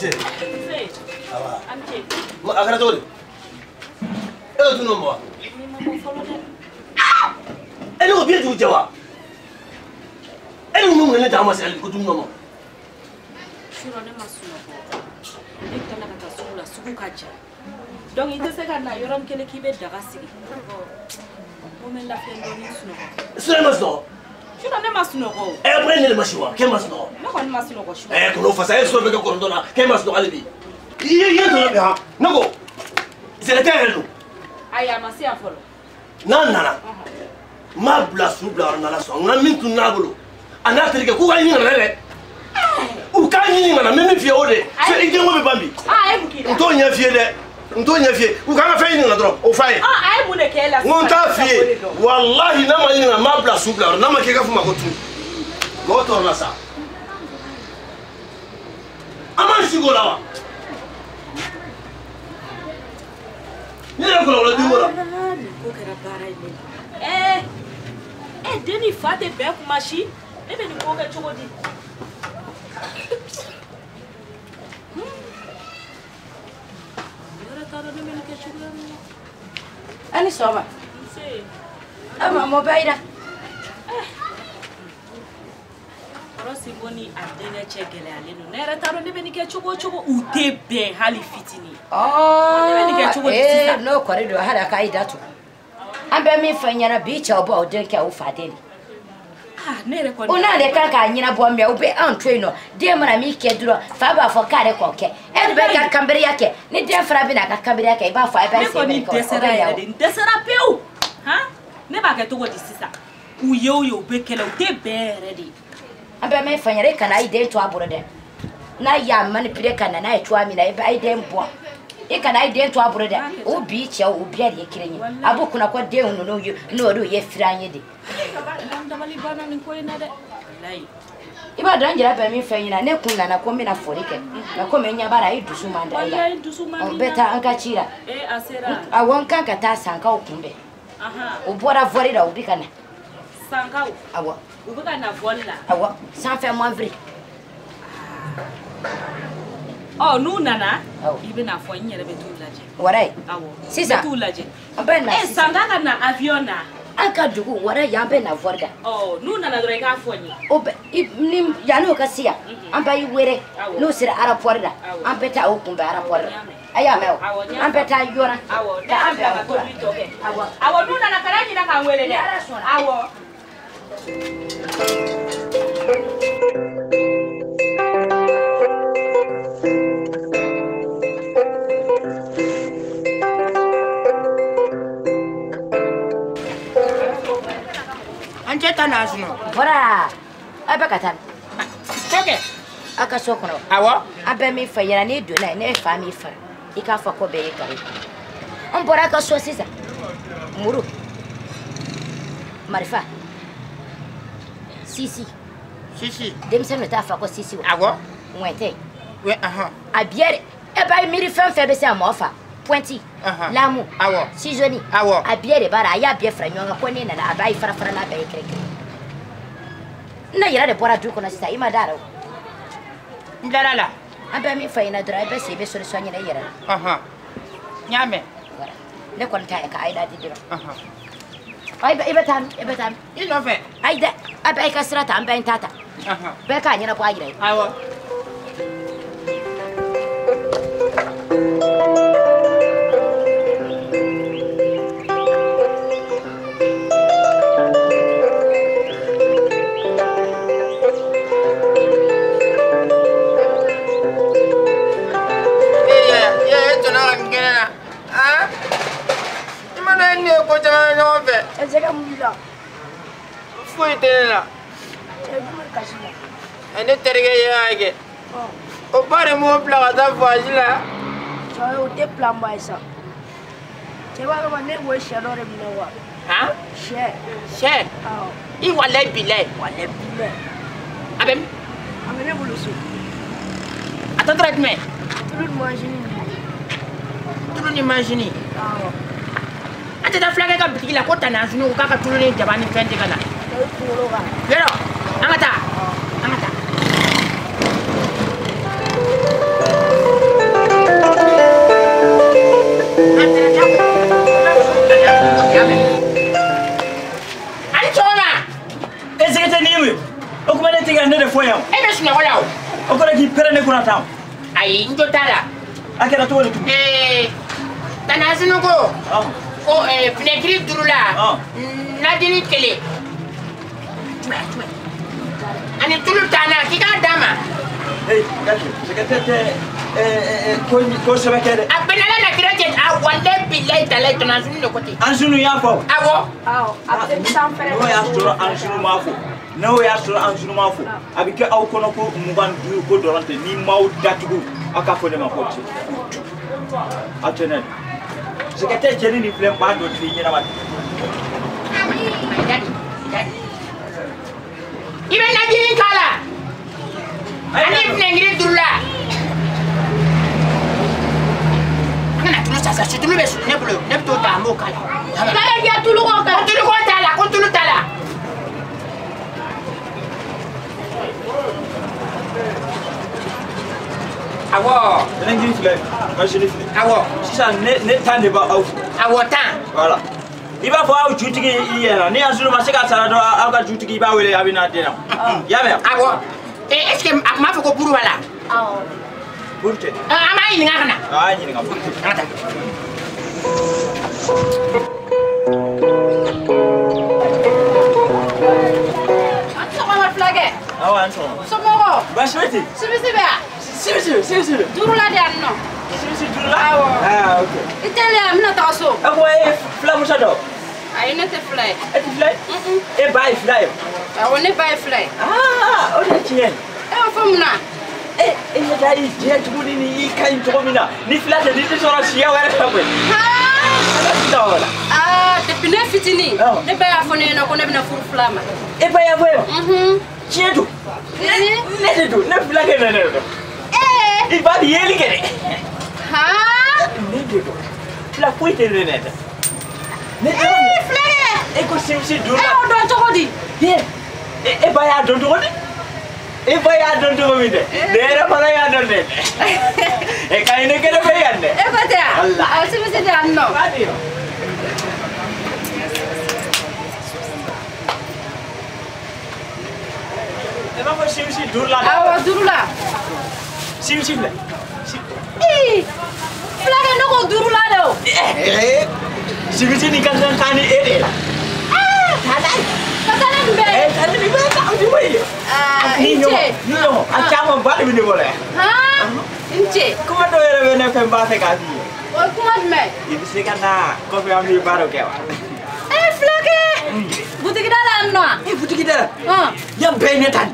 Nse. Awa. Ma a kɛra cogo di? E ka dumuni ma wa? Ne ma bɔ fɔlɔ dɛ. E ne ko bi ye dugu jɛ wa? E ni mun ne ta ma se ko dumuni ma. Surɔ ne ma sunɔgɔ. Ne tilala ka taa sugu la, sugu ka jan. Donc i tɛ se ka na yɔrɔnin kelen k'i bɛ daga sigi. Ko n bɛ lafiya dɔɔnin sunɔgɔ. Surɔ e ma sunɔgɔ? Surɔ ne ma sunɔgɔ o. Ɛ après ne de ma si wa? K'e ma sunɔgɔ? Ne kɔni ma sunɔgɔ surɔ. Ɛ kɔnɔ fasa e surɔ bɛ kɛ kɔnɔntɔn na k'e ma sunɔgɔ hali bi. I ye tɔnɔ bi han? Ne ko sɛnɛkɛ yɛrɛ don. Ayi a ma se yan fɔlɔ. N'a nana n m'a bila su bila yɔrɔ n'Ala sɔnna n ka min tun n'a bolo a n'a terikɛ k'u ka ɲini ka na dɛ. U k'a ɲini ka na n bɛ min f'i ye o de ye. I denko bɛ ban bi. N t'o ɲɛ f'i ye dɛ. N t'o ɲɛ f'i ye. U k'an ka fɛn ɲini ka na dɔrɔn o f'a ye. A ye mun de kɛ e la sisan? N ko n t'a f'i ye walahi n'a ma ɲini ka na n m'a bila su bila yɔrɔ n'a ma kɛ i ka f'u ma ko tu. Mɔgɔ tɔɔrɔla sa. An m'an si k'o la wa? Ne yɛrɛ kɔlɔlɔ denko la. Nin ko kɛra baara ye ne la. Ɛ den ni fa tɛ bɛn kuma si. Ne bɛ nin ko kɛ cogo di? Ne yɛrɛ t'a dɔn ne bɛ nin kɛ cogoya min na. A ni sɔgɔma. Nse. A ma mɔ ba yira. Kɔrɔ Sinbo ni a denkɛ cɛ gɛlɛyalen don. Ne yɛrɛ t'a dɔn ne bɛ nin kɛ cogo o cogo. U tɛ bɛn hali fitinin. Ne bɛ nin kɛ cogo di sisan? N'o kɔni don hali a k'a yi da tugu. An bɛ min fɔ ɲɛna bi cɛw bɔ o denkɛ o fa den de. Ne yɛrɛ kɔni. O n'ale kan k'a ɲɛnabɔ mɛ u bɛ anw to yen nɔ den mana min kɛ dɔrɔn fa b'a fɔ k'ale k'o kɛ e de bɛ ka kanberiya kɛ ni den fana bɛna a ka kanberiya kɛ i b'a fɔ a b'a sen Ne kɔni dɛsɛra yɛrɛ de n dɛsɛra pewu han ne b'a kɛ cogo di sisan u ye o ye u bɛ kɛlɛ u tɛ bɛn yɛrɛ de. An bɛ min fɔ ɲɛna e kana i den to a bolo dɛ n'a y'a manipuler ka na n'a ye cogoya min na i b'a den bɔ i kana i den to a bolo dɛ o bi cɛw o bɛɛ de ye kelen ye a b'u kunna ko denw ninnu ye n'olu ye filan ye de. Dabali banna nin ko in na dɛ walayi. I b'a dɔn n yɛrɛ bɛ min fɛn ɲɛna ne kun nana ko n bɛna foli kɛ nka komi n ɲɛ b'a la i dusu man da i la. Walayi dusu man di n na. N bɛ taa an ka ci la. A sera. Awɔ n kan ka taa Sankaw kunbɛn. U bɔra vɔli la u bɛ ka na. Sankaw. Awɔ. U bɛ ka na vɔli la. Awɔ sanfɛ mɔnfiri. Ɔ n'u nana i bɛna fɔ n yɛrɛ bɛ t'u lajɛ. Warayi. Awɔ. Sisan. N bɛ t'u lajɛ. An bɛ na sisan. Sanka ka na avion na. An ka dugu warayi an bɛ na vɔli la. Ɔ n'u nana dɔrɔn i k'a fɔ n ye. O bɛ ni yanni o ka se yan an bɛ i wele n'u sera aéroport la an bɛ taa o kunbɛn aéroport la. A y'a mɛn o an bɛ taa yɔrɔ. Awɔ ne b'a bila ka tobili tɔ kɛ. Awɔ awɔ n'u nana kana ɲinɛ k'an wele dɛ. Awɔ. An cɛ ta n'a sunɔ. Bɔra a bɛ ka taa. Kɛ. A ka so kɔnɔ. Awɔ. An bɛ min fɔ ɲɛna n'i donna yen ne fa m'i fara i k'a fɔ ko bɛɛ ye gari. An bɔra a ka so sisan. Muru. Marifa. Sisi. Sisi. Denmisɛnninw t'a fɔ ko sisi wa. Awɔ. Ŋwɛntɛ. Oui, ahan. A biyɛri e b'a miiri fɛn fɛn bɛ se ka mɔgɔ fa. Pointi. Lamu. Awɔ. Sizoni. Awɔ. A biyɛ de b'a la a y'a bɛɛ fara ɲɔgɔn kan ko ne nana a b'a fara fara n'a bɛɛ ye kelen kelen. Ne yɛrɛ de bɔra du kɔnɔ sisan i ma da la o. N dara la. An bɛ min fɔ ɲɛna dɔrɔn i bɛ se i bɛ solution ɲini i yɛrɛ la. N y'a mɛn. Ne kɔni ta ye ka Ayida di dɔrɔn. I bɛ taa min i bɛ taa min. I nɔfɛ. Ayi dɛ a bɛ i ka sira ta an bɛɛ n ta ta. Bɛɛ k'a ɲɛnabɔ a yɛrɛ ye. Awɔ. Foyi tɛ ne la. Ne terikɛ y'a kɛ. O ba de m'o bila ka taa voyage la. Cɛ o tɛ plan ba ye sa. Cɛ b'a dɔn ne b'o sɛ dɔ de minɛ wa. Han? Sɛ. Sɛ? Awɔ. I walayi bilayi. Walayi bilayi. A bɛ min? A bɛ ne bolo so. A tɔ tora jumɛn? Tulu ni manzini. Tulu ni manzini? Awɔ. An tɛ taa fulakɛ ka bitigi la ko Tanazini ko k'a ka tulu ni jaba ni fɛn di ka na. Yɔrɔ an ka taa. An ka taa. fana tan. Ayi n jo t'a la. A kɛra cogo di tugun? Tana Asinu ko. Ko finɛtiri 5 la. Najini 1. Ani tulu tan na k'i k'a d'a ma. Ee gasi secrétaire tɛ ko sɛbɛn kɛ dɛ. A bɛnna ala na kira cɛ a walayi bilayi talayi Tana Asinu de ko ten. Asinu y'a fɔ. Awɔ. Awɔ a bɛ san fɛrɛ. N'o y'a sɔrɔ Asinu m'a fɔ. N'o y'a sɔrɔ Asinu m'a fɔ a bɛ kɛ aw kɔnɔ ko 25 ko dɔrɔn tɛ ni m'aw datugu aw k'a fɔ ne ma ko cɛ. Aw tɛ ne dɛ. Secrétaire cɛnin nin filɛ n b'a dɔn tile ɲɛnama tɛ. I bɛ najini k'a la ani finɛngiri 5 la. An kana tulu san sa tulu bɛ ne bolo ne bɛ t'o ta an b'o k'a la. K'ale kɛ tulu ko kan. Ko tulu ko t'a la ko tulu t'a la. Awɔ. Finɛngiri filɛ najini filɛ. Awɔ. Sisan ne tan de b'aw fɛ. Awɔ tan. Voilà. I b'a fɔ aw jutigi i yɛrɛ ni Asinu ma se ka sara dɔrɔn aw ka jutigi i b'a wele a bɛ n'a den na. I y'a mɛn? Awɔ. Est ce que a tun b'a fɔ ko buru b'a la? Awɔ. Buru tɛ. An b'a ɲininka ka na. A y'a ɲininka buru tɛ. An ka taa. An sɔgɔma fulakɛ. Awɔ an sɔgɔma. Somɔgɔw? Baasi foyi tɛ yen. Simisi bɛ yan? Simisi simisi. 5 la de yan nɔ. Simisi 5 la? Awɔ. Ah ok. I teliya n bɛna taga so. A ko e ye fulamuso dɔ? Ayi ne tɛ fila ye. E tɛ fila ye? E ba ye fila ye? Awɔ ne ba ye fila ye. Aa o de ye tiɲɛ ye. E y'o fɔ mun na? E ɲɛ taa i jɛ tuguni ni i ka ɲi cogo min na ni fila tɛ n'i tɛ sɔrɔ siya wɛrɛ fɛ koyi. Ala tɛ taa o la. Aa depuis ne fitinin ne ba y'a fɔ ne ɲɛna ko ne bɛna furu fila ma. E ba y'a fɔ e ma? Tiɲɛ don. Ne de don ne fulakɛ ne de don. I ba bɛ yeli kɛ dɛ. Ne de don. Fila foyi tɛ ne dɛ. Ne fulakɛ. E ko simisi 5 la. E y'o dɔn cogo di? E ba y'a dɔn cogo di? E ba y'a dɔn cogo min dɛ ne yɛrɛ fana y'a dɔn dɛ. E ka ɲi ne kɛrɛfɛ fɛ yan dɛ. E ko tɛ yan? Walahi. Awɔ simisi di yan nɔ. E b'a fɔ simisi 5 la dɛ. Awɔ 5 la. Simisi filɛ. Ee fulakɛ ne ko 5 la de o. Simisi nin ka kan taa ni e de ye. Taa n'a ye. Ka taa ne nin bɛɛ ye. Taa ni nin bɛɛ ye taa ni bɛɛ ye. I ni ce. Ni ɲɔgɔn a caman ba de bɛ ne bolo yan. I ni ce. Kuma dɔw yɛrɛ bɛ ne fɛ n b'a fɛ k'a f'i ye. O ye kuma jumɛn? I bɛ se ka na kɔfɛ an bɛ baara kɛ wa? Fulakɛ. Butigi da la yan nɔ wa? Butigi da la. Yan bɛɛ ye ne ta de.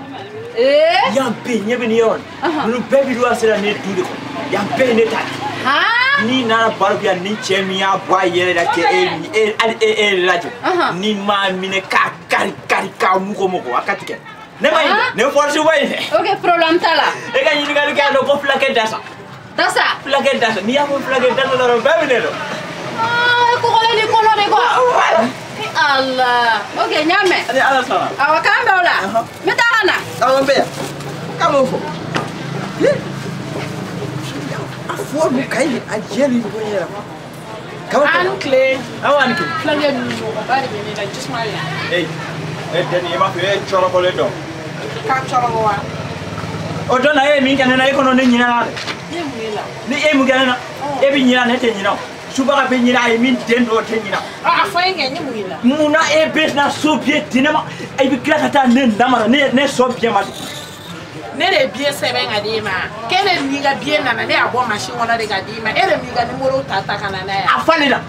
Yan bɛɛ ɲɛ bɛ nin yɔrɔ nin. Ninnu bɛɛ bɛ luwanse la ne du de kɔnɔ. Yan bɛɛ ye ne ta de. N'i nana baro kɛ yan ni cɛ min y'a bɔ a yɛrɛ la k'e e hali e e lajɛ. N'i m'a minɛ k'a kari kari k'a mugu mugu a ka tigɛ. Ne ma ɲi dɛ ne force ma ɲi dɛ. Ok problème t'a la. E ka ɲininkali kɛ yan nɔ ko fulakɛ dasa. Dasa. Fulakɛ dasa n'i y'a fɔ fulakɛ dasa dɔrɔn bɛɛ bɛ ne dɔn. Aa kɔgɔlen ni kɔnɔ de quoi. Voilà. Ala ok n y'a mɛn. Ni Ala sɔnna. Awɔ k'an bɛn o la. N bɛ taa ka na. Awɔ n bɛ yan. K'a m'o fɔ. A fɔ dun ka ɲi a jɛ ni ko yɛrɛ. An tile. Awɔ an tile. Fulakɛ nɔgɔba de bɛ ne la jisuma yan. Ee e denni i b'a fɔ e ye cɔrɔkɔlen dɔn. K'a cɔrɔkɔ wa? O don na e ye min kɛ ne na e kɔnɔ ne ɲinɛna dɛ. Ne ye mun ye la? Ni e mun kɛ ne na e bɛ ɲinɛ ne tɛ ɲinɛ o. Subaga bɛ ɲinɛ a ye min den dɔw tɛ ɲinɛ. A fɔ e kɛ n ye mun ye la? Munna e bɛ na so biye di ne ma i bɛ tila ka taa ne namara ne sɔn biye ma. Ne de ye biye sɛbɛn ka d'e ma k'e de n'i ka biye nana ne y'a bɔ mansin kɔnɔ de ka d'i ma e de m'i ka nimoro ta ka na n'a ye. A falen la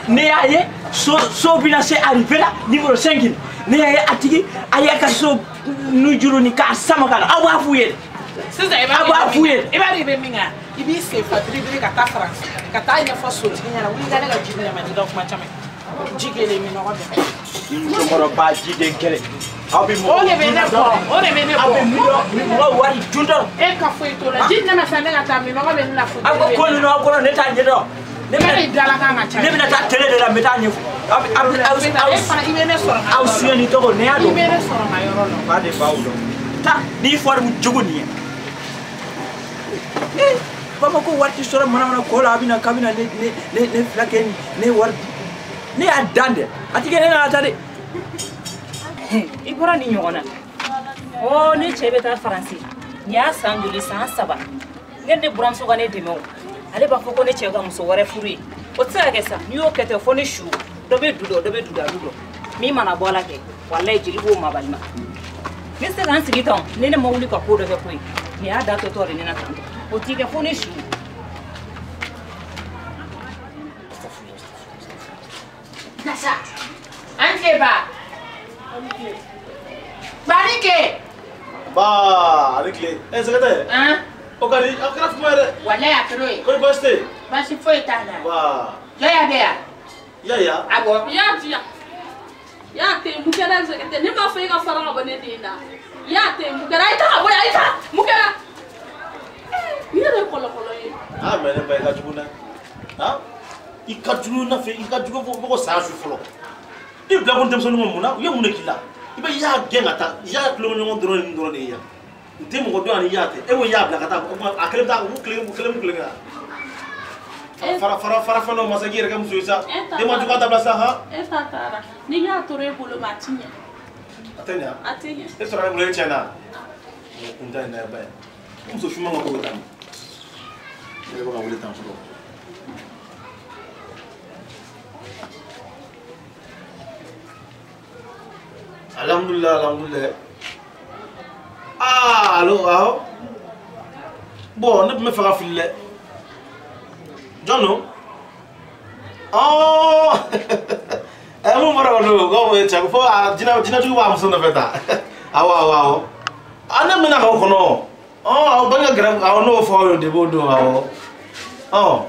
ne y'a ye so bɛna se arrivé la numéro 5 ne y'a ye a tigi a y'a ka so nujuru ni k'a sama ka na aw b'a f'u ye. Sisan i b'a b'a f'u ye. I b'a dɔn i bɛ min kan i b'i sen fa biribiri ka taa Faransi ka taa ɲɛfɔ sotigi ɲɛna wuli ka ne ka ji di ne ma n'i ka kuma caman ji kelen min nɔgɔ bɛɛ. Musokɔrɔba jiden kelen. Aw bɛ mɔgɔ o de bɛ ne kɔ o de bɛ ne kɔ. Aw bɛ mɔgɔ wari dun dɔrɔn. E ka foyi t'o la ji di ne ma sisan ne ka taa min nɔgɔ bɛ ne la Aw ko ko ninnu aw kɔnɔ ne t'a ɲɛdɔn. Ne bɛ dalakan ka ca. Ne bɛna taa télé de la n bɛ taa ɲɛfɔ. Aw fana i bɛ ne sɔrɔ. Aw suyɛnni tɔgɔ ne y'a dɔn. I bɛ ne sɔrɔ n ka yɔrɔ la. Ba de b'aw dɔn. Taa n'i fɔra jugu nin ye. Bamakɔ wari tɛ sɔrɔ manamana ko la a bɛna k'a bɛna ne fila kɛ ne wari ne y'a dan dɛ a ti kɛ ne nana taa dɛ. I bɔra nin ɲɔgɔn na. Ɔ ne cɛ bɛ taa Faransi. Nin y'a san joli san 3. Ne buramuso ka ne dɛmɛ o. Ale b'a fɔ ko ne cɛ ka muso wɛrɛ furu ye. O tɛ se ka kɛ sa. N'i y'o kɛ ten fo ni su. Dɔ bɛ du dɔn, dɔ bɛ duda du dɔn. Min mana bɔ a la kɛ, walayi jeli b'o mabalima. Ne tɛ se ka n sigi tan, ni ne ma wuli ka ko dɔ kɛ koyi. Nin y'a da tɔtɔ de ne na tan. O t'i kɛ fo ni su. Nasa, an tile ba. Bari ke. Ba, ale tile. Ɛ sɛgɛtɛ. Han. O ka di, a kɛra kuma ye dɛ. Walayi a kɛra o ye. Kɔri baasi tɛ yen? Baasi foyi t'a la. Ba. Jɔnya bɛ yan. Ya. Awɔ. Ya di yan. Ya tɛ mun kɛra sɛgɛtɛ? Ne m'a fɔ e ka fara ka bɔ ne den na. Ya tɛ mun kɛra? A ye taa ka bɔ yan, a ye taa. Mun kɛra? Ni yɛrɛ ye kɔlɔkɔlɔ ye. Ah mais ne ba i ka jugu dɛ. Han? I ka jugu n'a fɛ, i ka jugu fo ko saya su fɔlɔ. I bila ko denmisɛnninw ma mun na? U ye mun de k'i la? I bɛ y'a gɛn ka taa, y'a tulonkɛ ɲɔgɔn dɔrɔn ni dɔrɔn de ye yan. N tɛ mɔgɔ dɔn ani y'a tɛ. E ko y'a bila ka taa, o kuma a kelen bɛ taa, u kelen kulonkɛ la. Fara fara fara fɛn dɔ ma sa k'i yɛrɛ kɛ muso ye sa. Den ma jugu a dabila sa han. E ta taara. Ni y'a tora e bolo ma a ti ɲɛ. A tɛ ɲɛ? A tɛ ɲɛ. E sɔrɔ ne bolo e tiɲɛna. Kun ta in na ye ba ye. Muso finman ka ko bɛ tan. Ne yɛrɛ bɛ ka wuli tan fɔlɔ. Alhamdulillah, alhamdulillah. Ah, allo, awɔ. Bon, ne tun bɛ fɛ ka fili dɛ. Jɔn don? Ɔɔ! Ɛ mun bɔra o don? Ko cɛ fo a jinɛjugu b'a muso nɔfɛ tan. Awɔ, awɔ, awɔ. Ah, ne mɛna k'aw kɔnɔ. Ɔ, aw bange ka gɛrɛ, awɔ, n'o fɔ aw ye de b'o don, awɔ. Ɔ.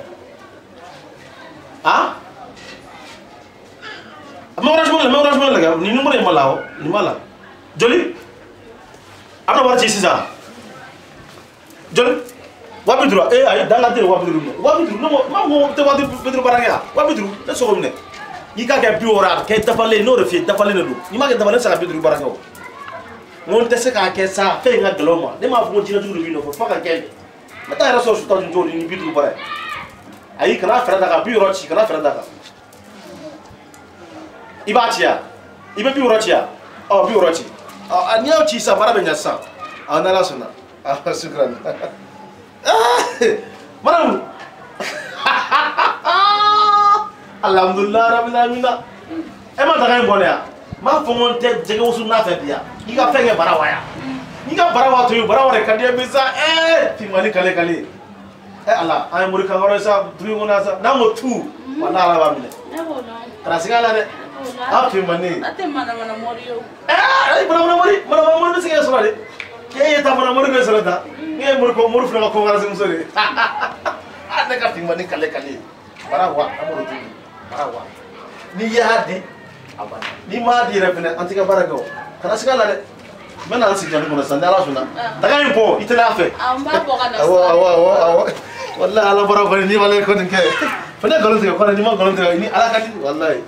Ah? Mais orange la ni numéro in ma la o, nin ma la. Joli? A bɛna wari ci sisan. Joli? 50. Eh ayi, danga tɛ 50 minɛ. 50 ne ko, n m'a fɔ ko tɛ 50 baara kɛ yan. 50 ne sogo minɛ. I k'a kɛ 60 a kɛ dafalen, n'o de f'i ye dafalen de don. N'i m'a kɛ dafalen, ne tɛ se ka 50 baara kɛ o. N ko n tɛ se k'a kɛ sa, fɛn in ka gɛlɛn o ma. Ne m'a fɔ ko jinɛjugu de b'i nɔfɛ, f'a ka kɛ de. N bɛ taa yɛrɛ sɔrɔ su ta dun cogo di ni 50 baara ye. Ayi, kana fɛɛrɛ d'a kan, 60 ci, kana fɛɛrɛ d'a kan. I b'a ci yan, i bɛ 60 ci yan, ɔ 60 ci, ɔ n'i y'o ci sisan baara bɛ ɲɛ sisan, ɔ n'Ala sɔnna, ɔ sukran. Madame, alhamdulilah rabbil alamin. E ma daga in bɔ ne yan, n b'a fɔ ko n tɛ jɛgɛ wusu n'a fɛ bi yan, i ka fɛn kɛ bara wa yan, n'i ka bara wa to yen, bara wa de ka di ye bi sa, ɛɛ finmani kale kale, ɛ Ala, an ye mori kan kɔrɔ ye sa, dugu in kɔnɔ yan sa, n'an ko tu, walahi Ala b'a minɛ. Kana siga a la dɛ. Ah, finmani. A tɛ manamana mori ye o. Ɛɛ, manamana mori, manamana mori bɛ se k'e sɔrɔ de. K'e ye ta manamana mori bɛ sɔrɔ tan. Ne ye mori ko mori fana ka conférence muso de ye. Ah, ne ka finmani kale kale. Bara wa, an b'o de tobi. Bara wa. N'i y'a di, a banna. N'i m'a di yɛrɛ fɛnɛ, an t'i ka baara kɛ o. Kana siga a la dɛ. N bɛ na n sigi yan kɔnɔ sisan, ni Ala sɔnna. Daga in bɔ, i tɛ n'a fɛ. Awɔ, n b'a bɔ ka na sisan. Awɔ, awɔ, awɔ, awɔ. Walahi Ala bɔra kɔni, n'i m'ale kɔni kɛ. Fana nkalon tigɛ kɔni, n'i ma nkalon tigɛ, ni Ala ka di, walahi.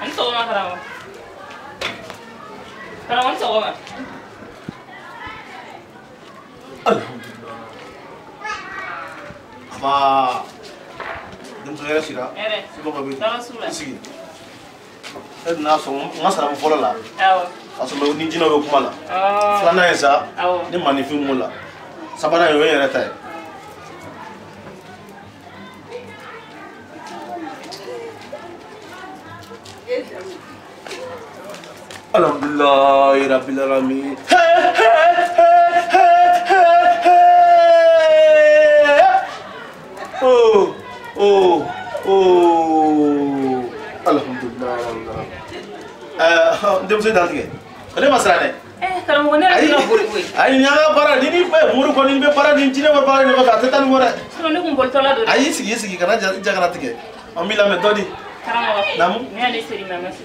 Ani sɔgɔma karamɔgɔ. Karamɔgɔ ni sɔgɔma. Alhamdulillah. Aba. Denmuso hɛrɛ sira. Hɛrɛ. Somɔgɔw bɛ di? Tɔɔrɔ s'u la. I sigi. E donna sɔn n ka saramu fɔlɔ la. Awɔ. Ka sɔrɔ ni jinɛw bɛ kuma la. Filanan ye sa. Awɔ. Ni maninfin m'o la. Sabanan ye o ye n yɛrɛ ta ye. Alhamdulilayi rabbil alamin. Oh, oh, oh. Alhamdulillah. N denmuso dan tigɛ. Ne ma siran dɛ. Karamɔgɔ ne yɛrɛ tɛna boli koyi. Ayi nin y'an ka baara ni ni mori kɔni bɛ baara ni jinɛ bɛ baara ɲɔgɔn fɛ a tɛ taa ni kɔ dɛ. Sinon ne kun bolitɔla don dɛ. Ayi sigi sigi kana ja kana tigɛ. An b'i lamɛn dɔ di. Karamɔgɔ. Naamu. Ne y'ale seri ma merci.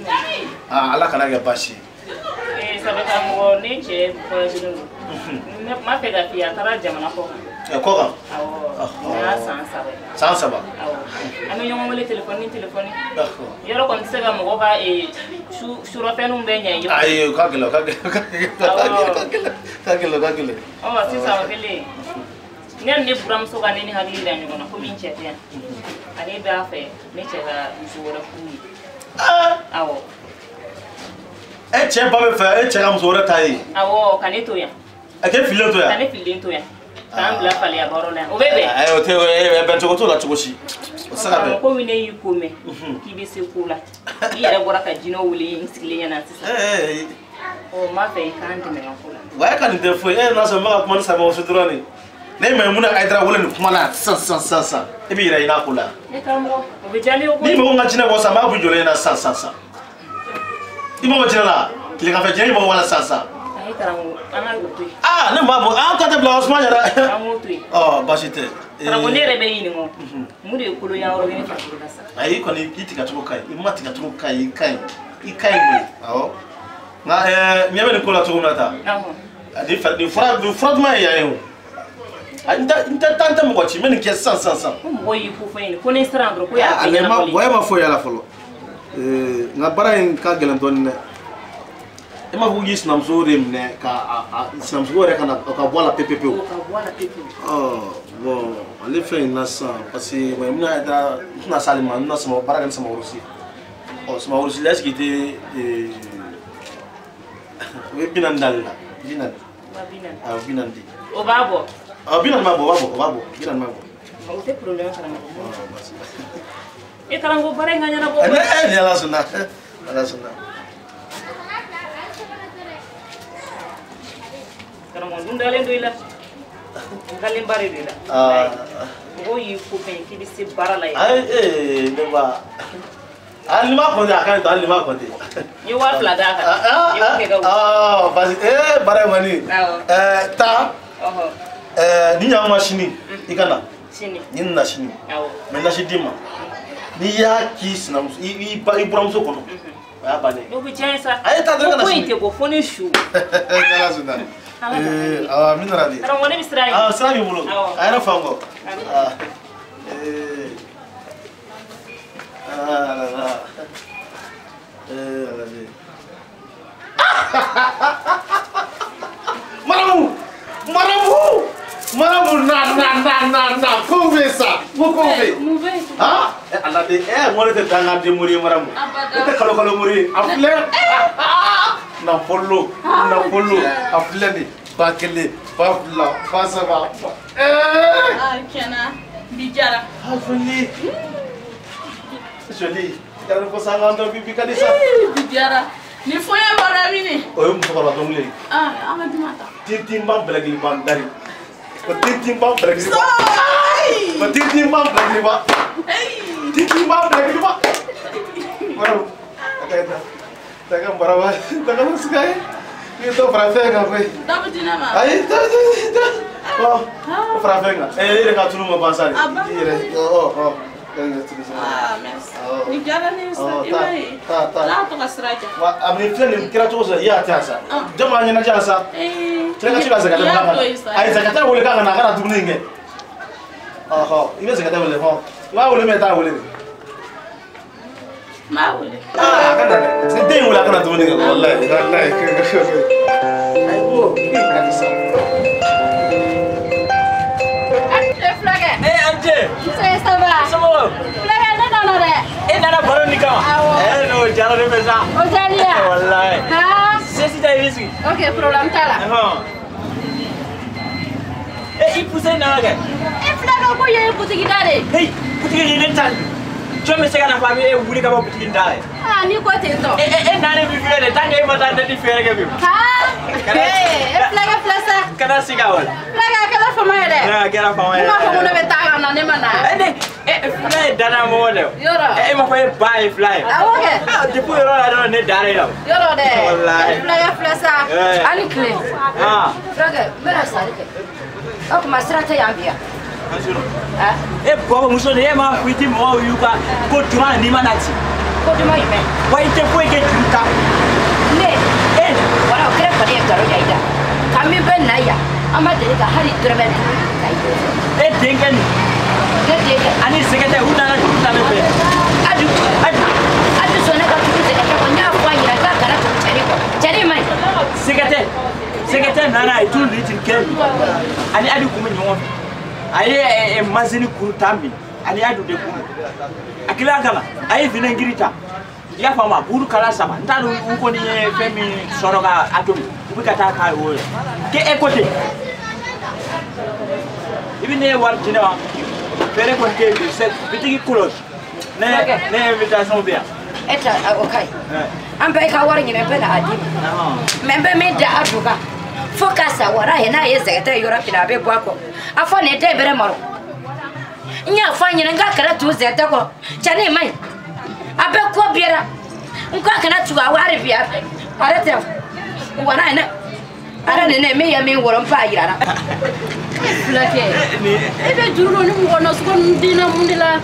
Aa Ala kana kɛ baasi ye. Sabu karamɔgɔ ne cɛ voyage don. Ne ma fɛ ka f'i ye a taara jamana kɔ kan. Ɛ kɔ kan? Awɔ. Nin y'a san 3 ye. San 3. Awɔ. An bɛ ɲɔgɔn wele téléphone téléphone. Yɔrɔ kɔni tɛ se ka mɔgɔ ka surɔfɛnninw bɛɛ ɲɛ i ye. Ayi o ka gɛlɛn o ka gɛlɛn o ka gɛlɛn o ka gɛlɛn o ka gɛlɛn. Ɔ sisan o kɛlen Ne ni ne buramuso ka ne ni hakili yira ɲɔgɔn na komi n cɛ tɛ yan. Ale b'a fɛ ne cɛ ka muso wɛrɛ furu ye. Awɔ. E cɛ ba bɛ fɛ e cɛ ka muso wɛrɛ ta ye. Awɔ, ka ne to yan. A k'e fililen to yan. Ka ne fililen to yan. K'an bila faleya baro la yan. O bɛ bɛn. Ayi o tɛ bɛn cogo t'o la cogo si. O tɛ se ka bɛn. Komi ne y'i ko mɛn k'i bɛ se ko la. I yɛrɛ bɔra ka jinɛw wele n sigilen ɲɛna sisan. Ɔ n b'a fɛ i k'an dɛmɛ n ka ko la. Wa e ka nin tɛ foyi e n'a sɔrɔ n bɛ ka kuma ni Samawasu dɔrɔn de. Ne Maimuna Hayidara wele nin kuma la sisan sisan sisan sisan e b'i yɛrɛ ɲin'a ko la. Ne karamɔgɔ o bɛ diya ne ye koyi. N'i mago ka jinɛ bɔ sisan n b'a b'i jɔlen ɲɛna sisan sisan sisan. I mago jinɛ la tileganfɛ jinɛ i mago b'a la sisan sisan. Ayi karamɔgɔ an ka o to yen. Aa ne b'a bɔ an ta tɛ bila o suma yɛrɛ. An k'o to yen. Ɔ baasi tɛ. Karamɔgɔ ne yɛrɛ bɛ ɲininka mun de ye kolonya yɔrɔ ye ne farikolo la sisan. Ayi kɔni i tigɛcogo ka ɲi i ma tigɛcogo ka ɲi i ka ɲi i ka ɲi koyi awɔ. Nka ɲɛ bɛ nin ko la cogo min na tan. Nin fura duman ye yan ye o. N tɛ taa n tɛ mɔgɔ ci n bɛ nin kɛ sisan sisan sisan. Ko mɔgɔ y'i ko fɔ n ye ko ne siran dɔrɔn ko y'a bɛɛ ɲɛnabɔlen. Wa e ma foyi y'a la fɔlɔ. Nka baara in ka gɛlɛn dɔɔnin dɛ. E m'a fɔ k'i sinamuso de minɛ ka a sinamuso yɛrɛ ka na ka bɔ a la pewu pewu. Ka bɔ a la pewu pewu. Ɔ bon ale fɛn in na sisan parce que Maimuna Hayidara n tɛna s'ale ma n bɛna baara kɛ ni Samawarusi. Ɔ Samawarusi la est ce que i tɛ o ye 40 d'ale la 40. 40. Awɔ 40 di. O b'a bɔ. Ɔ 40 b'a bɔ o b'a bɔ o b'a bɔ 40 b'a bɔ. O tɛ problème karamɔgɔ. E karamɔgɔ baara in ka ɲɛnabɔ. Ne ni Ala sɔnna Ala sɔnna. Karamɔgɔ dun dalen don i la. N dalen ba de don i la. Mɔgɔw y'i ko fɛn ye k'i bɛ se baara la yen. Ayi ne ba. Hali ni m'a compter a ka ɲi to hali ni m'a compter. N ye 2000 d'a kan. I b'o kɛ ka wuli. Parce que baara in kɔni. Taa. Ni ɲama ma sini i ka na. Sini. Ni nana sini. Awɔ. N bɛ nasi d'i ma. N'i y'a k'i sinamuso i buramuso kɔnɔ. O y'a bannen ye. O bɛ diya n ye sa. A ye taa dɔrɔn ka na sini. Ko in tɛ bɔ fo ni su. N'Ala sɔnna. Awɔ min nana di. Karamɔgɔ ne bɛ sira ɲini. Sira b'i bolo. A yɛrɛ fa n kɔ. Ah là là. Ala de. Marabu! Marabu! Marabu na na na na na ko bɛ sa ko ko bɛ. Mun bɛ? Ah ala de n ko ne tɛ dangaden mori ye Marabu. Ne tɛ kalo kalo mori ye. A filɛ. Nafolo nafolo a filɛ nin 1000 2000 3000. Ah tiɲɛna bi diyara. Ah joli. Joli. Yàrá ko sanga dɔ bi ka di sa. Bi diyara. Ni foyi bɔra mini. O ye musokɔrɔba dɔnkili ye. Ah an ka juma ta. Tintinba bɛlɛgiliba dari. Ko tintinba bɛlɛgiliba. Ko tintinba bɛlɛgiliba. Tintinba bɛlɛgiliba. Marabu. A ka ɲi ta. Taga baraba. Taga musika ye. Ni dɔ fara fɛn kan koyi. Dɔ bɛ di ne ma. Ayi dɔ dɔ. Ɔ fara fɛn kan. E yɛrɛ ka tulu ma ban sa de. A ban. I yɛrɛ ɔ ɔ. Ah, merci. Ni diyara ne ye sa, i b'a ye. Ala to ka sira diya. Wa a ni filɛ nin kɛra cogo o cogo i y'a to yan sa. Jɔn b'a ɲɛnajɛ yan sa. Cɛ ka ci ka Zɛkɛtɛ wele k'a ka na. Ayi Zɛkɛtɛ wele k'a ka na a ka na dumuni in kɛ. Ɔhɔ i bɛ Zɛkɛtɛ wele hɔn. I b'a wele mɛ i t'a wele de. N b'a wele. Aa a ka na dɛ. Den in wele a ka na dumuni kɛ walayi walayi. Ayi ko i ka di sa. Fulakɛ. Eh an cɛ. Nse ça va. Somɔgɔw. Fulakɛ ne nana dɛ. E nana baro nin kama. Awɔ. N'o diyara ne fɛ sa. O diyara ya. Walayi. Haa. Sesi ta i b'i sigi. Ok problème t'a la. E i poussé nana kɛ. E fulakɛ ko yen ye butigi da de ye. Hey butigi ye ne ta de. Jɔn bɛ se ka na fɔ a bɛ e wuli ka bɔ butigi da la ye. Aa n'i ko ten tɔ. E nalen bi filɛ dɛ tant que e ma taa ne ti fɛɛrɛ kɛ bi. Haa. E fulakɛ filɛ sa. Kana sigi a wala. Fulakɛ a kɛra fama ye dɛ. A kɛra fama ye. Ne m'a fɔ ko ne bɛ taa ka na ne ma na. Ne fila ye danaya mɔgɔ dɛ. Yɔrɔ. E ma fɔ e ba ye fila ye. Awɔ kɛ. Depuis o yɔrɔ la dɔrɔn ne dara e la. Yɔrɔ dɛ. Walayi. Fulakɛ filɛ sa. A ni tile. Fulakɛ n bɛna sanni kɛ. O tuma sira tɛ yan bi yan. E bɔbɔ muso de e m'a fɔ i ti mɔgɔw y'u ka ko duman na n'i ma na ci. Ko duman jumɛn? Wa i tɛ foyi kɛ juru ta. Ne. E. Wala o kɛra kɔni ye nkalon da i la. Ka min bɛ na yan an ma deli ka hali dɔrɔmɛ 5 ta i bolo. E denkɛ nin. Ne denkɛ. Ani Zɛkɛtɛ u nana juru ta ne fɛ. Adu. Adu. Adu sɔnna ka tugu Zɛkɛtɛ kɔ n y'a fɔ a ɲɛna k'a kana tugu cɛnin kɔ cɛnin man ɲi. Zɛkɛtɛ. Zɛkɛtɛ nana a ye tulu litiri kelen ani Adu kun bɛ ɲɔgɔn fɛ. A ye mazini kuru tan minɛ ani y'a don de kuru a kila ka na a ye vinaigre ta i y'a faamu buru kala saba n t'a dɔn u kɔni ye fɛn min sɔrɔ ka a tobi u bɛ ka taa k'a y'o ye k'e e ko ten i bɛ ne ye wari di ne ma fɛɛrɛ kɔni tɛ yen bi bitigi kɔlɔsi ne invitation bɛ yan. E ta o ka ɲi an bɛɛ ka wari ɲini n bɛ na a d'i ma mɛ n bɛ min da a du kan fo ka sa wara ye n'a ye zɛgɛtɛ yɔrɔ min na a bɛ bɔ a kɔ a fɔ nin den bɛrɛ maro n y'a fɔ a ɲɛna n k'a kana tugu zɛgɛtɛ kɔ cɛnin ma ɲi a bɛ ko bɛɛ n k'a kana tugu a wari bi a yɛrɛ tɛ wara ye ne ala ni ne min ye min wɔrɔ n b'a yira la. Fulakɛ e bɛ juru don ni mɔgɔ nasugu ninnu den na mun de la.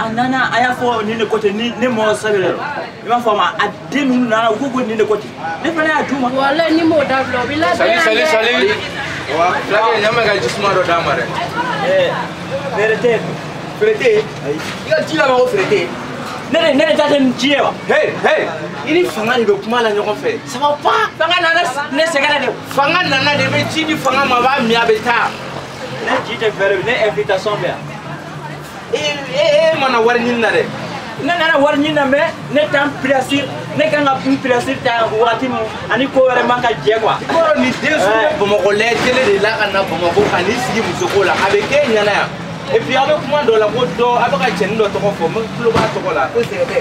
A nana a y'a fɔ nin de ko ten ni ne mɔgɔ sɛbɛn i b'a fɔ ma a den ninnu nana u ko ko nin de ko ten ne fana y'a d'u ma. Walayi ni m'o dabila o b'i labɛn. Salut salut salut. Wa fulakɛ ɲa ma ka jisuma dɔ d'a ma dɛ. Feere tɛ yen. Feere tɛ yen. I ka ji la ma ko feere tɛ yen. Ne de ta tɛ nin ji ye wa. Hey hey i ni fanga de bɛ kuma la ɲɔgɔn fɛ. Ça va pas. Fanga nana ne sɛgɛrɛ de. Fanga nana de bɛ ji di fanga ma a b'a min a bɛ taa. Ne ji tɛ feere ne invitation bɛ yan. E mana wari ɲini na dɛ. Ne nana wari ɲini na mais ne t'an pilasir ne kan ka n pilasir ta waati min ani ko wɛrɛ man ka jɛ quoi. I b'a dɔn nin den sugu bɛ Bamakɔ lajɛ télé de la ka na Bamakɔ ka n'i sigi musoko la a bɛ k'e ɲɛna yan. Et puis aw bɛ kuma dɔ la ko dɔ a bɛ ka cɛnin dɔ tɔgɔ fɔ n tulo b'a tɔgɔ la ko Zɛgɛtɛ.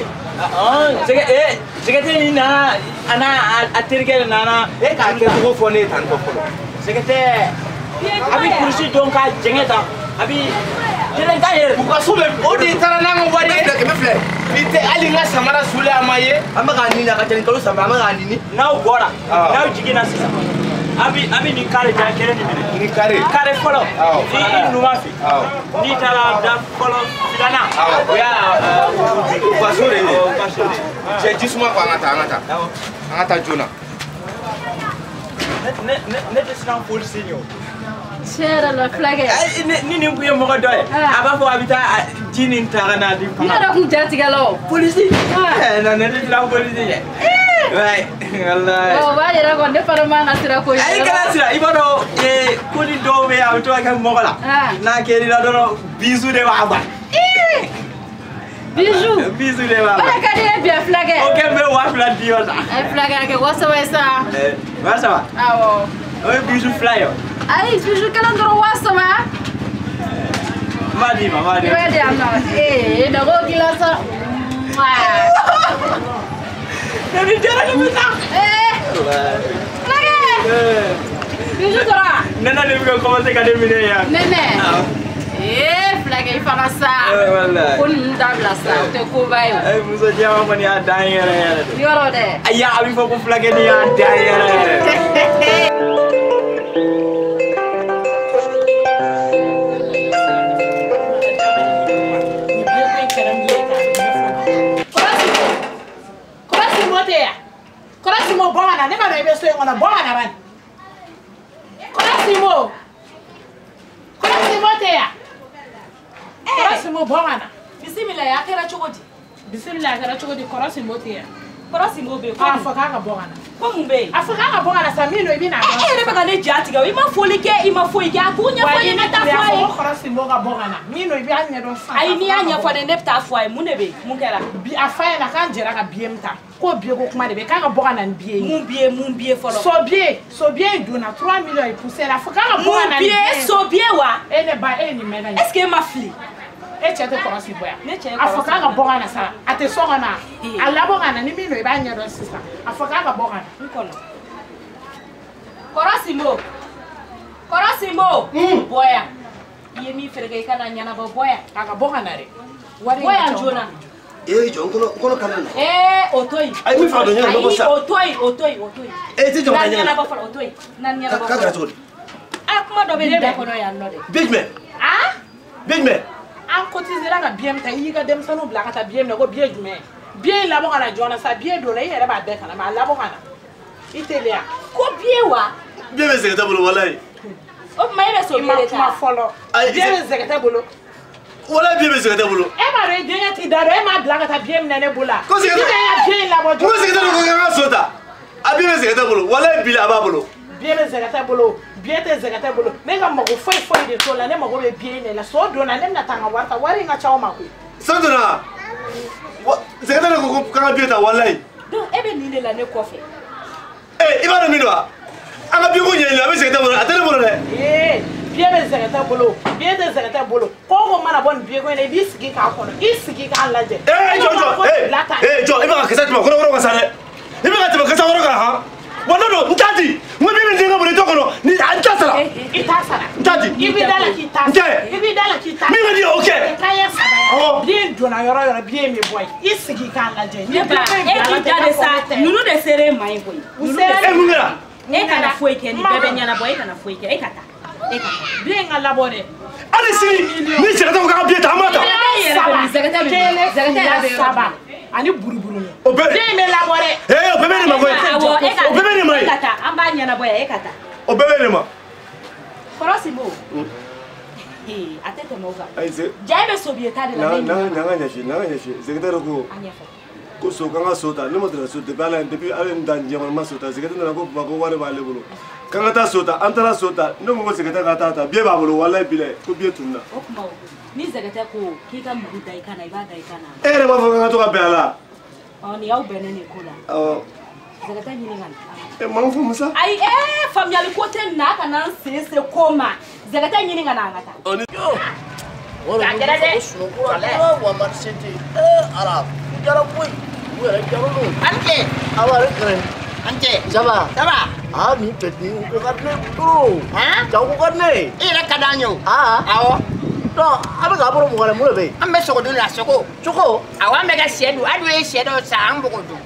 Zɛgɛtɛ nin nana a n'a a terikɛ de nana. E k'a kɛcogo fɔ ne ye tan tɔ fɔlɔ. Zɛgɛtɛ a bɛ kurusi dɔn k'a jɛngɛ tan a bɛ. U ka so bɛ o de taara n'an ka wari ye. 100 ni tɛ hali n ka samara sulen a ma ye. An bɛ k'a ɲini a ka ca ni kalo saba an bɛ k'a ɲini. N'aw bɔra n'aw jiginna sisan a bɛ nin kare jan kelen nin minɛ. Ni kare. Kare fɔlɔ ni i numan fɛ n'i taara da fɔlɔ filanan o y'a. U ka so de ye. U ka so de ye. Cɛ ji suma kɔ an ka taa an ka taa. An ka taa joona. Ne tɛ siran polisi ɲɛ o. Tiɲɛ yɛrɛ la fulakɛ. Ni nin kun ye mɔgɔ dɔ ye a b'a fɔ a bɛ taa ji nin ta ka n'a di fanga. Ne yɛrɛ kun ja tigɛ la o. Polisi. Non ne tɛ siran polisi ɲɛ. Walayi. O b'a yira kɔni ne fana man ka siran ko in. Ayi kana siran i b'a dɔn ko ni dɔw bɛ yen a bɛ to ka kɛ mɔgɔ la. N'a kɛr'i la dɔrɔn bisu de b'a ban. Bijou. Bisu de b'a ban. O de ka di ye bi fulakɛ. O kɛ n bɛ 2000 di o sa. Fulakɛ a kɛ 3000 ye sa. 3000. Awɔ. O ye bisu 2 ye o. Ayi bijou kelen dɔrɔn 3000. N b'a d'i ma n b'a d'i ma. I b'a di yan nɔ ee nɔgɔ dilan sa. Ne ni jara ne bɛ taa. Fulakɛ. Bijou tora. Nɛnɛ de bɛ ka commencer ka ne minɛ yan. Nɛnɛ. Fulakɛ i fana sa. Ko ninnu dabila sa o tɛ koba ye o. Muso jɛman kɔni y'a dan yɛrɛ yɛrɛ de. Yɔrɔ dɛ. Ayi a bɛ fɔ ko fulakɛ ni y'a dan yɛrɛ yɛrɛ. Kɔrɔsimo bɔ ka na ne ma dɔn i bɛ so in kɔnɔ bɔ ka na bani. Kɔrɔsimo Kɔrɔsimo tɛ yan. Kɔrɔsimo bɔ ka na. Bisimila a kɛra cogo di. Bisimila a kɛra cogo di Kɔrɔsimo tɛ yan. Kɔrɔsimo bɛ yen. A fɔ k'a ka bɔ ka na. Ko mun bɛ yen. A fɔ k'a ka bɔ ka na sa min don i bɛ na. E yɛrɛ bɛ ka ne ja tigɛ i ma foli kɛ i ma foyi kɛ a k'u ɲɛfɔ n ye ne t'a fɔ a ye. Wa i Kɔrɔsimo ka bɔ ka na min don i b'a ɲɛdɔn sisan. Ayi n'i y'a ɲɛfɔ ne bɛ taa fɔ a ye mun de bɛ yen mun kɛra. Bi a fa ɲɛna k'an jɛra ka biye min ta ko biye ko kuma de bɛ k'a ka bɔ ka na ni biye ye. Mun biye fɔlɔ. So biye in donna 3 millions et poussière a fɔ k'a ka bɔ ka na ni biye ye. Mun biye so biye wa. E ne ba e ye nin mɛn ka ɲɛ. Est ce que e ma fili. E cɛ tɛ kɔrɔsi bɔ yan. Ne cɛ ye kɔrɔsi. A fɔ k'a ka bɔ ka na sa a tɛ so kɔnɔ a labɔ ka na ni min don i b'a ɲɛdɔn sisan a fɔ k'a ka bɔ ka na. N kɔnɔ. Kɔrɔsimo Kɔrɔsimo. Bɔ yan. I ye min feere kɛ i ka na ɲɛnabɔ bɔ yan. A ka bɔ ka na dɛ. Bɔ yan joona. Ee jɔ n kɔnɔ kari la. O to yen. Ayi min fa dɔn ɲɛnabɔ bɔ sa. O to yen o to yen o to yen. E ti jɔ ka ɲɛnabɔ. Ɲɛnabɔ fɔlɔ o to yen. Na ɲɛnabɔ fɔlɔ. K'a kɛra cogo di. A kuma dɔ bɛ ne da kɔnɔ yan nɔ dɛ. Biye jumɛn. Biye jumɛn. An cotisera ka biye min ta i y'i ka denmisɛnninw bila ka taa biye minɛ ko biye jumɛn biye in labɔ ka na joona sa biye donna i yɛrɛ b'a bɛɛ kalama a labɔ ka na i teliya. Ko biye wa. Biye bɛ Zɛgɛtɛ bolo walayi. O tuma e bɛ so biye de ta. I ma kuma fɔlɔ. Biye bɛ Zɛgɛtɛ bolo. Walayi biye bɛ Zɛgɛtɛ bolo. E m'a dɔn i denkɛ t'i da dɔn e m'a bila ka taa biye minɛ ne bolo la. Ko Zɛgɛtɛ. I ka biye in labɔ joona. Ko Zɛgɛtɛ ko k'an ka so ta. A biye bɛ Zɛgɛtɛ bolo walayi bi a b'a bolo. Biye bɛ Zɛgɛtɛ bolo. Biye tɛ zɛgɛtɛ bolo. Ne ka mago foyi foyi de t'o la. Ne mago bɛ biye in de la. So donna ne bɛna taa n ka wari ta. Wari in ka ca aw ma koyi. So donna. Zɛgɛtɛ de ko k'an ka biye ta walayi. Donc e bɛ nin de la ne kɔfɛ. Ee i b'a dɔn min don wa? An ka biye ko ɲɛɲini a bɛ zɛgɛtɛ bolo a tɛ ne bolo dɛ. Ee biye bɛ zɛgɛtɛ bolo biye tɛ zɛgɛtɛ bolo ko o ko mana bɔ nin biye ko in na i b'i sigi k'a kɔnɔ i sigi k'a lajɛ. Ee jɔ jɔ ee jɔ i bɛ ka kisɛ tɛmɛ kɔnɔkɔrɔ kan sa dɛ i bɛ ka tɛmɛ kasa wɛrɛ kan han. Wa ne don n t'a di n ko min bɛ denkɛ bolo i t'o kɔnɔ ni n t'a sara. I t'a sara. N t'a di. I b'i da la k'i t'a sara. N tɛ. I b'i da la k'i t'a sara. Min ka di ye o kɛ. K'a ye saba ye. Biye donna yɔrɔ o yɔrɔ biye in bɛ bɔ yen i sigi k'a lajɛ. Ne ba e k'i da de sa ninnu de sera e ma ye koyi. U sera e mun kɛra. E kana foyi kɛ ni bɛɛ bɛ ɲɛnabɔ e kana foyi kɛ e ka taa e ka taa. Biye in ka labɔ dɛ. Hali sini ni zɛgɛtɛ ko k'an ka biye ta an b'a ta. Saba kelen fila saba. Ani buruburu ni. O bɛɛ. Den in bɛ labɔ dɛ. Ee o bɛɛ bɛ ne ma koyi. O bɛɛ bɛ ne ma ye. E ka taa an b'a ɲɛnabɔ yan e ka taa. O bɛɛ bɛ ne ma. Kɔrɔ Sinbo. Ee a tɛ tɛmɛ o kan. Ayi se. Ja e bɛ sobiye ta de la. N'an ka ɲɛsi n'an ka ɲɛsi zɛgɛtɛ de ko. A ɲɛfɔ. Ko so k'an ka so ta ne ma deli ka so depuis ala depuis ala ye n dan diɲɛ kɔnɔ n ma so ta zɛgɛtɛ nana ko Bamakɔ wari b'ale bolo. K'an ka taa so ta an taara so ta ne ko ko zɛgɛtɛ ka taa ta biye b'a bolo walayi bilayi ko biye tununna. O kuma o ni zɛgɛtɛ ko k'i ka mugu da i kan na i b'a da i kan na. E yɛrɛ b'a fɔ k'an ka to ka bɛn a la. Ɔ nin y'aw bɛnnen de ko la. Awɔ. Zɛgɛtɛ ɲini ka na. E maa fɔ Musa. Ayi ee faamuyali ko tɛ nin na a kana n sen se ko ma zɛgɛtɛ ɲini ka na an ka taa. Ɔ ni. A kɛra dɛ. Wa marché tɛ ee ala jara koyi u yɛrɛ jara don. An cɛ. Awa ale kɛrɛ. An cɛ. Ça va. Ça va. Ah nin petit ko ka di ne trop. Han. Jago ko ka di ne ye. E yɛrɛ ka d'an ye o. Aa. Awɔ. Donc a bɛ k'a bolo mun kɔnɔ mun de bɛ yen. An bɛ sogo dun la sogo. Sogo. Awɔ an bɛ ka sɛ dun hali n'u ye sɛ dɔw san an b'o dun.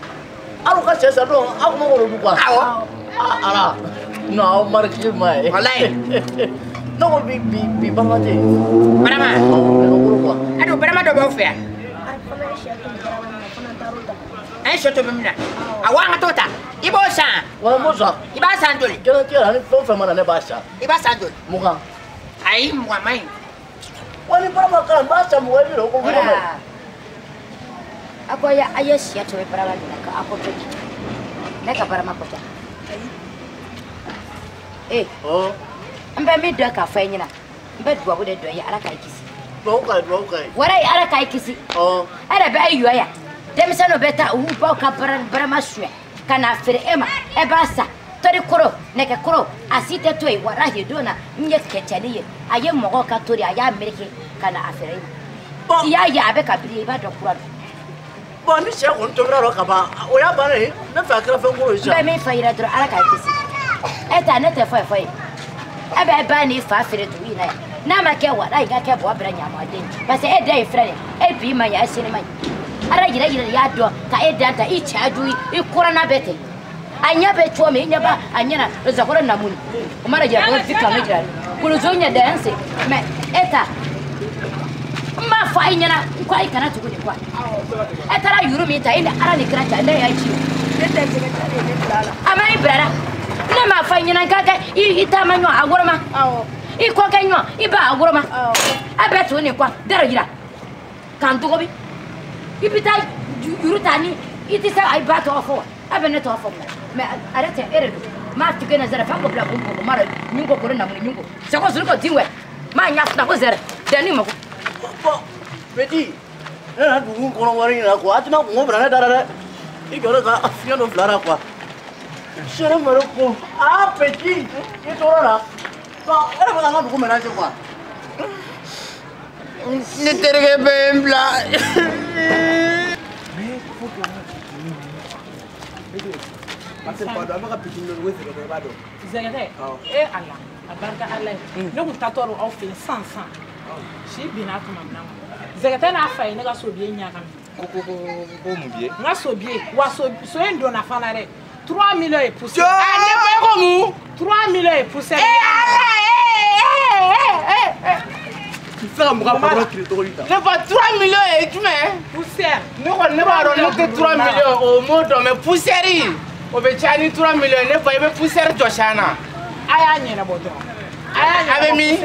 Aw ka sɛ san don aw kun b'o dun quoi. Awɔ. Ah ala. Non aw marqué ma ye. Walayi. Ne ko bi bi bi barama tɛ yen. Barama. Awɔ ne ka bolo quoi. A dun barama dɔ b'aw fɛ yan. An ye sɛ tobi min na. Awɔ an ka t'o ta. I b'o san. Wa n b'o san. I b'a san joli. Diɲɛlatigɛ la ni fɛn o fɛn ma na ne b'a san. I b'a san joli. 20. Ayi 20 man ɲi. Wa ni barama kɛra n b'a san 20 i bɛ na o ko fɔ ne. A ko a ye sɛ tobi barama min na a ko to ne ka barama ko tɛ. Ee. N bɛ min dɔn k'a fɔ e ɲɛna n bɛ duwawu de dɔn i ye Ala k'a kisi. Duwawu ka ye duwawu ka ye. Walayi Ala k'a kisi. E yɛrɛ bɛ e yɔ yan denmisɛnninw bɛ taa u baw ka barama suɲɛ ka n'a feere e ma e b'a san tori koro nɛgɛ koro a si tɛ to yen walahi don na n ye kɛcɛni ye a ye mɔgɔw ka tori a y'a meleke ka na a feere e ma. I y'a ye a bɛ ka biri i b'a dɔn kura don. Bon ni sɛ kɔni tobira dɔn ka ban o y'a bannen ye ne fɛ a kɛra fɛn koro ye sisan. N bɛ min fɔ i ɲɛna dɔrɔn Ala k'a kisi e ta ne tɛ foyi fɔ ye e bɛ ba n'i fa feere dugu in na yan n'a ma kɛ walahi i ka kɛ bɔ bila ɲamaden parce que e den ye filɛ nin ye e bi ma ɲɛ e sini ma ɲɛ Ala yɛrɛ yɛrɛ y'a dɔn ka e dan ta i cɛ ju i kɔrɔna bɛ ten a ɲɛ bɛ cogo min i ɲɛ b'a a ɲɛ na zakɔrɔ namuni o mana jira ko fi kanu jira kolozo ɲɛ da yan se mɛ e ta n b'a fɔ a ɲɛna n ko a kana tugu nin kɔ e taara yuru min ta i ni Ala ni kira cɛ ne y'a ci o. Ne tɛ zɛgɛtɛ de ye ne bila a la. A ma i bila la ne m'a fɔ a ɲɛna n k'a kɛ i taama ɲɔgɔn a wɔrɔma i kɔ kɛ ɲɔgɔn i ba a wɔrɔma a bɛ tugu nin kɔ dara yira k'an tɔgɔ bi i bɛ taa yuru ta ni i tɛ se a ba tɔgɔ fɔ wa a bɛ ne tɔgɔ fɔ mun na mɛ ale tɛ e de don m'a tigɛ na zɛrɛ f'a ko bila ko ko mara ɲun ko koro namuni ɲun ko sɛko zuru ko tin wɛ m'a ɲa fila ko zɛrɛ dɛni ma ko. Bon petit ne nana dugu kɔnɔ wari ɲini na quoi a tɛna kungo bila ne da la dɛ i jɔ ka fiɲɛ dɔ bila la quoi. Sɛrɛ mɛrɛ ko ah petit i tora la bon e yɛrɛ bɛ ka n ka dugu ménager quoi. Ne terikɛ bɛ n bila. Zɛgɛtɛ e Ala a barika Ala ye ne kun taatɔ don aw fɛ yen sisan sisan si binna tuma min na zɛgɛtɛ n'a fa ye ne ka sobiye ɲagami. Ko ko ko ko mun biye? N ka sobiye wa so in donna fana dɛ 3 millions ye poussière. Ah ne ko e ko mun? 3 millions ye poussière. E Ala ee ee ee. I tɛ se ka mɔgɔ ka patron tile cogo di tan? Ne fa 3 millions ye jumɛn? Poussière. Ne kɔni ne b'a dɔn ne tɛ 3 millions o m'o dɔn mais poussière o bɛ caya ni 3 millions ne fa i bɛ poussière jɔsi an na. A y'a ɲɛnabɔ dɔrɔn. A y'a ɲɛnabɔ. A bɛ min?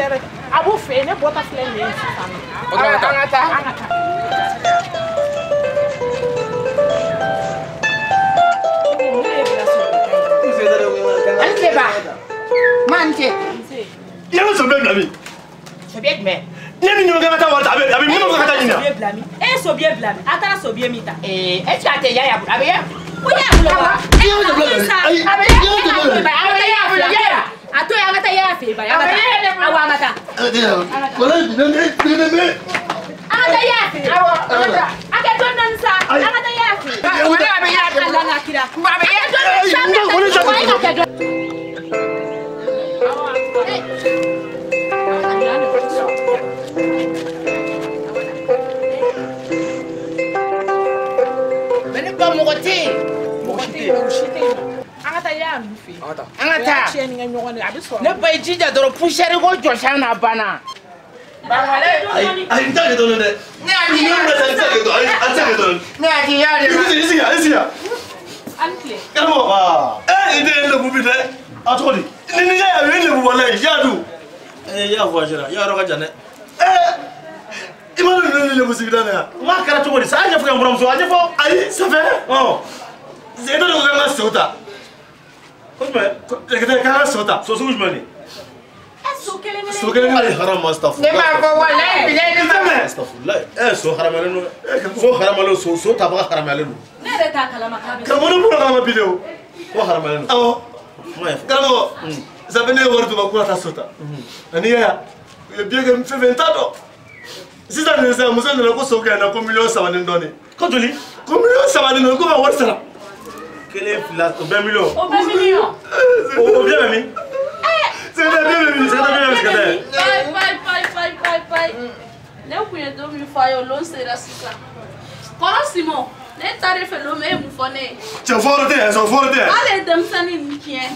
A b'u fɛ yen ne bɔta filɛ nin ye sisan nɔ. O tuma an ka taa. An ka taa. An tɛ ba. Ma an tɛ. A taara so biye min ta. Est ce que a tɛ Yaya bolo? A bɛ Yaya bolo. Ko Yaya bolo wa? Ayi, A bɛ Yaya bolo. Yaya. A to yen, an ka taa Yaya fɛ yen ba. An ka taa. Awɔ, an ka taa. Wala ne. An ka taa Yaya fɛ yen. Awɔ, an ka taa. A kɛ dɔɔni dɔɔni sa. An ka taa Yaya fɛ yen. Wala a bɛ Yaya bolo. Ala n'a kira. A bɛ Yaya bolo. Wa e ka kɛ dɔɔni. Mais ne ba mɔgɔ tɛ yen. Mɔgɔ tɛ yen, o si tɛ yen. An ka taa Yaya ninnu fɛ yen. An ka taa. O y'a tiɲɛni kɛ ɲɔgɔn de ye, a bɛ sɔrɔ. Ne ba ye jija dɔrɔn poussière ko jɔsi n'a banna. Ayi, ayi, n t'a kɛ dɔɔni dɛ. Ne y'a di Ni min bɛ taa, n t'a kɛ dɔɔni. Ayi, a tɛ kɛ dɔɔni. Ne y'a di Yaya de ma. I sigi, i sigi. An tile. Karamɔgɔ. I den ye lebu bi dɛ. A cogo di? Ni Yaya ye lebu walayi, Yaya dun. Yaya voyagera, Yaya yɔrɔ ka jan dɛ. I ma ninnu ni lebu sigida la yan. N k'a kɛra cogo di? Sa a ɲɛfɔ kɛ n buramuso, a ɲɛfɔ. Ayi, ça fait. E t'a dɔn ko k'an ka so ta. Ko jumɛn? K'an ka so ta. So sugu jumɛn de? So kelen kelen. So kelen kelen. Ayi, haram astafurlah. Ne m'a fɔ walayi bilayi ne m'a fɔ. Astafurlah. So haramalen don. So haramalen don, so tabaga haramalen don. Ne yɛrɛ t'a kalama k'a bɛ. Karamɔgɔ ne bɔra kalama bi de o. Ko haramalen don. Awɔ. Kuma ɲɛfɔ. Karamɔgɔ. Ça fait ne ye wari d'u ma k'u ka taa so ta. Ani Yaya, u ye biye kɛ fɛn fɛn n t'a dɔn. Sisan nin sisan muso nana ko so kɛra na ko 3 million ni dɔɔnin. Ko joli? Ko 3 million ni dɔɔnin ko ka wari sara. Kelen fila o bɛɛ miliyɔn. O bɛɛ miliyɔn. O biye bɛ min? Secrétaire biye bɛ min? Secrétaire biye bɛ min secrétaire? Payi payi payi payi payi payi. Ne kun ye don min fɔ a ye o lon sera sisan. Kɔrɔ Simon, ne taara e fɛ lon min e ye mun fɔ ne ye? Cɛ fɔlɔ tɛ yan, cɛ fɔlɔ tɛ yan. Hali ye denmisɛnnin ninnu tiɲɛ.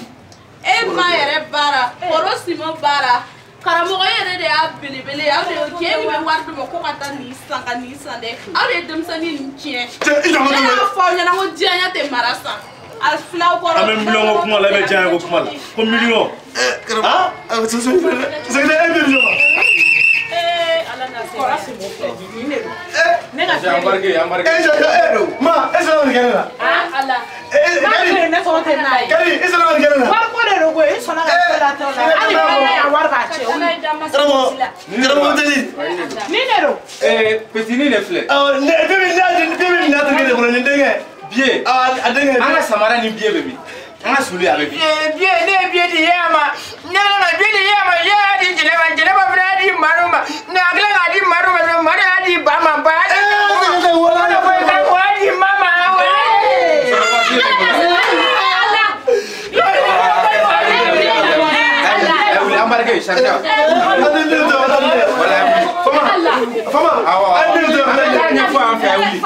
E ma yɛrɛ baara, kɔrɔ Simon baara. Karamɔgɔ yɛrɛ de y'a belebele ye, aw de y'o kɛ, e min bɛ wari d'u ma ko ka taa nin san ka nin san dɛ. Aw de ye denmisɛnnin ninnu tiɲɛ. Cɛ i jɔ n ka Ne y'a fɔ aw ɲɛna ko diɲɛ tɛ mara san. A filaw kɔrɔ. An bɛ miliyɔn ko kuma la, e bɛ diya ko kuma la. Ko miliyɔn. Karamɔgɔ. Secrétaire e bɛ miliyɔn ma. Ala n'a se. Kɔrɔ Simon filɛ nin de don. Ne ka Embarqué, embarqué. Ma, e sɔnna nin kɛ ne la? Ala. N'a ne sɔn tɛ n'a ye. Kadi, e sɔnna nin kɛ ne la? Wari ko de don koyi, e sɔnna ka ko la tɛ o la. Hali ni y'a wari b'a cɛ. Karamɔgɔ, karamɔgɔ teli. Nin de don. Petit nin de filɛ. Awɔ, ne bɛ min n'a terikɛ de kɔnɔ nin denkɛ. Biye. A denkɛ. An ka samara ni biye bɛ min? An ka sulu a bɛ min? Biye ne ye biye di Yaya ma. Ne yɛrɛ ma biye di Yaya ma, Yaya y'a di Jɛnɛba, Jɛnɛba fana y'a di Madu ma. Ne a tila k'a di Madu ma, Madu y'a di Ba ma, Ba y'a di. Wala. O y'a di Ma ma. Embarqué, chargeur. Fama, Fama. Awɔ. An den tɛ. An bɛ taa ɲɛfɔ an fɛ, wuli.